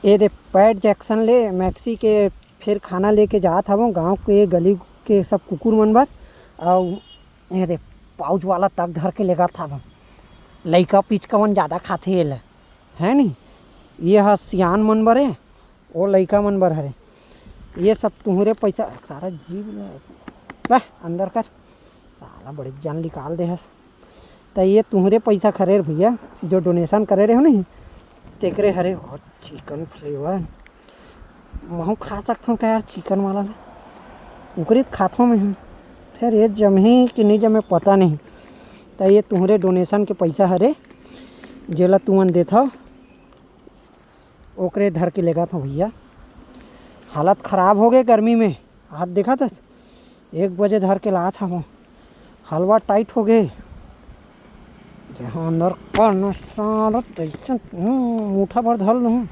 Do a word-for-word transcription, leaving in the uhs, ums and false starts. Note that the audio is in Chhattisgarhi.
ए दे पैट जैक्सन ले मैक्सी के फेर खाना लेके जात हवं गांव के गली के सब कुकुर मन बर। अउ ए दे पाउच वाला तक धर के लेगत हवं। लइका पिचका मन जादा खाथे एला, है नी? ये ह सियान मन बर ए, ओ लइका मन बर हरे। ये सब तुहरे पैसा, सारा जीव ल-, बह, अंदर कर। साला बड़े जान निकाल दे हस। त ये तुहरे पैसा खरे भैया, जो डोनेशन करे रहे हो नहीं, तेकरे हरे। ओ चिकन फ्लेवर, महू खा सकथों का यार चिकन वाला ला? ओकरे खाथों में हम। फिर ये जमही कि नहीं जमे पता नहीं। त ये तुहरे डोनेशन के पैसा हरे, जेला तुमन देथव, ओकरे धर के लेगत हवं भैया। हालत खराब हो गए गर्मी में। आज देखा था, एक बजे धर के लात हवं, हलवा टाइट हो गए। जहाँ अंदर कर न सारा तैसन, हम्म, मुठा भर धर लूँ।